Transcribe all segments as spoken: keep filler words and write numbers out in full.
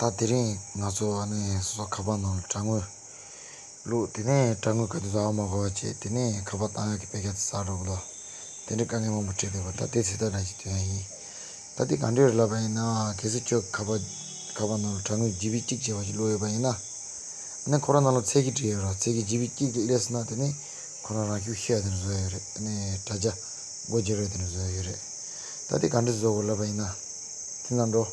ད་དེ་རིང་ང་ཚོ་ཨ་ནི་སོ་སོ་ཁ་པར་ནང་ལ་དྲ་ངོས་བླུགས། དེ་ནས་དྲ་ངོས་ག་དུས་བཟོ་བ་མ་གོ་བ་བྱས། དེ་ནས་ཁ་པར་བཏང་ཡག་གི་དཔེ་ཁ་དེ་ཟ་འགྲོ་གི་འདུག་དེ་འདྲའི་དཀའ་ངལ་མང་པོ་འཕྲད་བསྡད་པ། ད་དེ་ཚོད་ལྟ་འདྲ་ཞིག་སྟོན་ཡ་ཡིན། ད་དེ་ག་འདྲས་རེད་ལབ་པ་ཡིན་ན། གལ་སྲིད་ཁྱོད་ཁ་པར་ཁ་པར་ནང་ལ་དྲ་ངོས་ཇི་བི་གཅིག་བྱས་པ་ཞིག་བླུགས་ཡོད་པ་ཡིན་ན། ཨ་ནི་ཁོ་རང་ནང་ལ་ཚད་ཀྱིས་བྲིས་ཡོད་ར། ཚད་ཀྱིས་ཇི་བི་གཅིག་སླེབས་སོང་ན། དེ་ནི་ཁོ་རང་རང་ཤུགས་ཤི་ཡ་དེ་འདྲ་བཟོ་ཡ་ཡོད་རེད། ཨ་ནི་དྲ་རྒྱ་སྒོ་འབྱེད་རེད། དེ་འདྲ་བཟོ་ཡ་ཡོད་རེད། ད་དེ་ག་འདྲས་བཟོ་དགོས་ལབ་པ་ཡིན་ན། དེ་ནང་འགྲོ།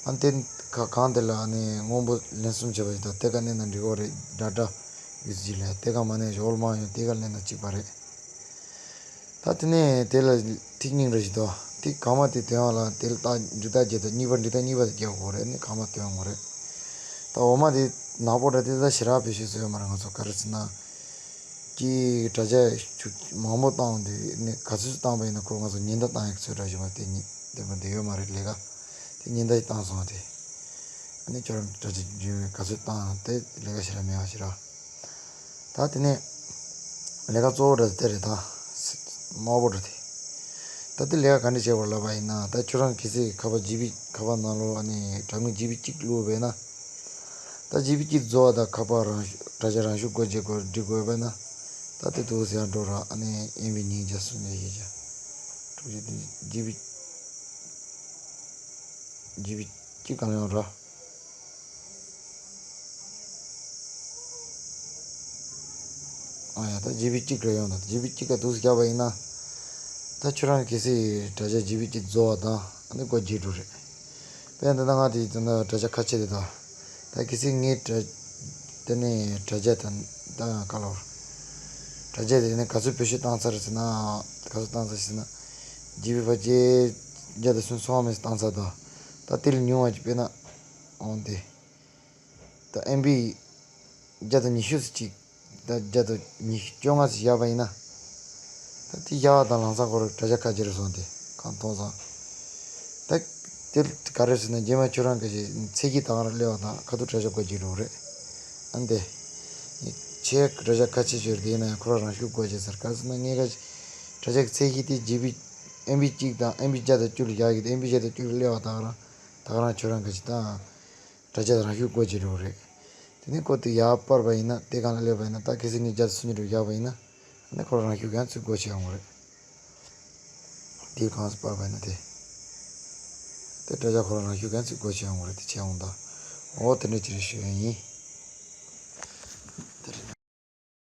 ཨ་ནི་དེ་ག་གང་དེ་ལ་ཨ་ནི་སྔོན་པོ་ལན་གསུམ་བྱས་པ་ཞིག་དང་། དེ་ག་མནན་ན་འགྲིག་གི་རེད། ཌ་ཊ་ཡུ་ཨེས་ཌི་ལ། དེ་ག་མ་མནན་ཞོག་ལ་མ་ཡོང་། དེ་ག་མནན་ན་གཅིག་པ་རེད། ད་དེ་ནས་དེ་ལ་ཐིག་རྙིང་རེ་ཞིག་འདུག་དེ་སྒང་མ་དེ་འདོན་ཡག་ལ་དེ་ལ་ཏག་འབྲི་རྟགས་བརྒྱབ་དང་། གཉིས་པ་འབྲི་རྟགས་གཉིས་པ་དེ་རྒྱག་དགོས་རེད། ཨ་ནི་སྒང་མ་འདོན་དགོས་རེད། ད་འོག་མ་དེ་ནག་པོ་འདྲ་དེ་ད་ཞེ་དྲག་བེད་སྤྱོད་བཟོ་ཡོད་མ་རེད། ང་ཚོ་ག་རེ་ཟེར་ན། ཀྱི་དྲ་རྒྱ་ཤུགས་མང་པོ་བཏང་དུས་ནི་ག་ཚོད་བཏང་པ་ཡིན་ན། ཁོ་ང་ཚོ་ཉེན་བརྡ་བཏང་ཡག་ཚོད་འདྲ་ཞིག་མ་དེ་ཉེ་དེ་མ་དེ་ཡོད་མ་རེད། ལས་ཀ་དེ་ཉེན་བརྡ་ཞིག་བཏང་སོང་བ་དེ། ཨ་ནི་ཁྱོད་རང་དྲ་རྒྱ་རྒྱུན་ག་ཚོད་བཏང་དེ་ལས་ཀ་ཞེ་དྲག་མེད་པ་ཞིག་ར། ད་དེ་ནས་ལས་ཀ་གཙོ་བོ་འདྲ་དེ་རེད། ད་དམར་པོ་འདྲ་དེ། ད་དེ་ལས་ཀ་ག་འདྲ་བྱེད་དགོས་ལབ་པ་ཡིན་ན། ད་ཁྱོད་རང་གལ་སྲིད་ཁ་པར་ཇི་བི་ཁ་པར་ནང་ལོགས་ཨ་ནི་དྲ་ངོས་ཇི་བི་གཅིག་བླུགས་པས་ན། ད་ཇི་བི་གཅིག་རྫོགས་པ་དང་ཁ་པར་རང་དྲ་རྒྱ་རང་ཤུགས་སྒོ་འབྱེད་དགོས་འབྲི་དགོས་པས་ན། ད་དེ་འདུག་སེ་ཡར་འགྲོ་ར། ཨ་ནི་ཨེམ་བི་ཉིས་བརྒྱ་སུམ་བརྒྱ་བཞི་བརྒྱ་དྲུག་ཅུ་དེ་ཇི་བི་ཇི་བི་གཅིག་གང་ཡོང་ར། ཨ་ཡ། ད་ཇི་བི་གཅིག་རེ་ཡོང་། ད་ཇི་བི་གཅིག་ག་འདུག་སེ་བརྒྱབ་པ་ཡིན་ན། ད་ཁྱོད་རང་གལ་སྲིད་དྲ་རྒྱ་ཇི་བི་གཅིག་རྫོགས་པ་དང་ཨ་ནི་སྒོ་འབྱེད་འགྲོ་རེད། དཔེར་ན་ད་ང་དེ་ད་དྲ་རྒྱ་ཁ་ཕྱེ་དེ་དང་། ད་གལ་སྲིད་ངའི་དྲ་དེ་ནས་དྲ་རྒྱ་དང་ད་ཡང་ག་ལ་བར། དྲ་རྒྱ་དེ་ནས་ག་ཚོད་བེད་སྤྱོད་བཏང་ཚར་ཟེར་ན། ག་ཚོད་བཏང་ཚར་ཟེར་ན། ཇི་བི་ཕལ་ཆེར་བརྒྱ་དང་སུམ་ཅུ་སོ་ལྔ་མིན་བཏང་ཚར་འདུག་ད་དེ་ལས་ཉུང་བ་ཅིག་དཔེར་ན་འོང་དེ། ད་ཨེམ་བི་བརྒྱ་དང་ཉི་ཤུ་ཙམ་ཅིག་ད་བརྒྱ་དང་ཉི་ཤུ་བཅོ་ལྔ་ཙམ་བཞག་པ་ཡིན་ན། ད་དེ་བཞག་དང་ལམ་སང་ཁོ་རང་དྲ་རྒྱ་ཁ་ཕྱེ་རུ་སོང་སྟེ་གང་མཐོང་སོང་། ད་དེ་ག་རེ་ཟེར་ན། རྗེས་མ་ཁྱོད་རང་གི་ཚད་ཀྱིས་ད་ག་རང་སླེབས་པ་དང་ཁ་ཐུག་དྲ་རྒྱ་སྒོ་འབྱེད་འགྲོ་གི་རེད། ཨ་འདི་ཁྱེད་དྲ་རྒྱ་ཁ་ཕྱེ་ཞོར་དེ་ཡིན་ན་ཡང་ཁོ་རང་རང་ཤུགས་སྒོ་འབྱེད་ཚར། ག་རེ་ཟེར་ན་ངས་ག་དྲ་རྒྱ་གི་ཚད་གཞི་དེ་ཇི་བི་ཨེམ་བི་གཅིག་དང་ཨེམ་བི་བརྒྱ་དང་བཅུ་ལ་བཞག་གི། ཨེམ་བི་བརྒྱ་དང་བཅུ་ལ་སླེབས་པ་ད་ག་རང་ད་ག་རང་ཁྱོད་རང་གི་ཅིག་དང་། དྲ་རྒྱ་རང་ཤུགས་སྒོ་འབྱེད་འགྲོ་གི་རེད། དེ་ནས་ཁོ་དེ་ཡར་སྤར་བ་ཡིན་ན། དེ་སྒང་ལ་སླེབས་པ་ཡིན་ན། ད་གལ་སྲིད་ངས་བརྒྱ་དང་སུམ་ཅུ་རེ་བཞག་པ་ཡིན་ན། ཨ་ནི་ཁོ་རང་རང་ཤུགས་ཡང་ཚུར་སྒོ་ཕྱེ་ཡོང་གི་རེད། དེ་གང་སྤར་བ་ཡིན་ན་དེ། དེ་དྲ་རྒྱ་ཁོ་རང་རང་ཤུགས་ཡང་ཚུར་སྒོ་ཕྱེ་ཡོང་གི་རེད། དེ་ཕྱེ་ཡོང་ད། འོ་དེ་འདྲ་ཅིག་རེད་ཞུ་ཡ་ཡིན།